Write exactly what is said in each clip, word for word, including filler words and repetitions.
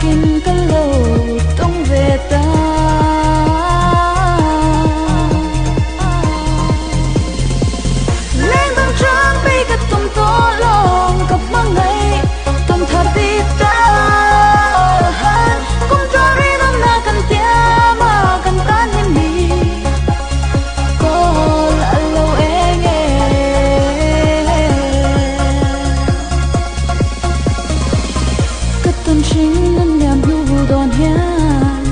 Kin ka lo tong ve ta. Lengdong ciang bei ka tong tawh lawng ka hmangai, tong thar dih ta. Kum tuari nong na kan tiam a kan tan hi ni. Kawl a lo eng e. Ka tun cing nan liam hnu dawn hiam?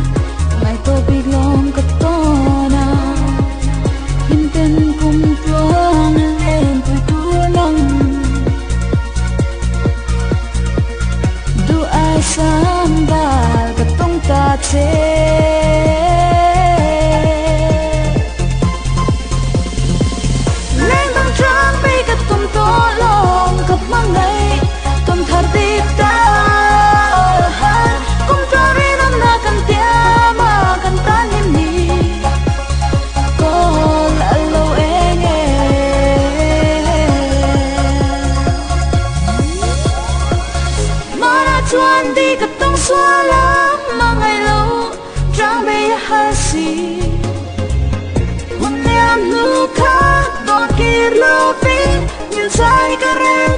Ngai tawh bik lawng ka tawn a. Him ten kum tuang len pui tu nang. Du ai sam bal ka tong ta ce. Lengdong ciang bei ka tong tawh lawng ka hmangai, tong thar dih ta. Kum tuari nong na kan tiam a kan tan hi ni. Kawl a lo eng e. Mana cuan dih ka tong sual a, ma ngai lo ciang bei a hal si. Hun niam hnu kha dawn kir lo pin, min sai ka rel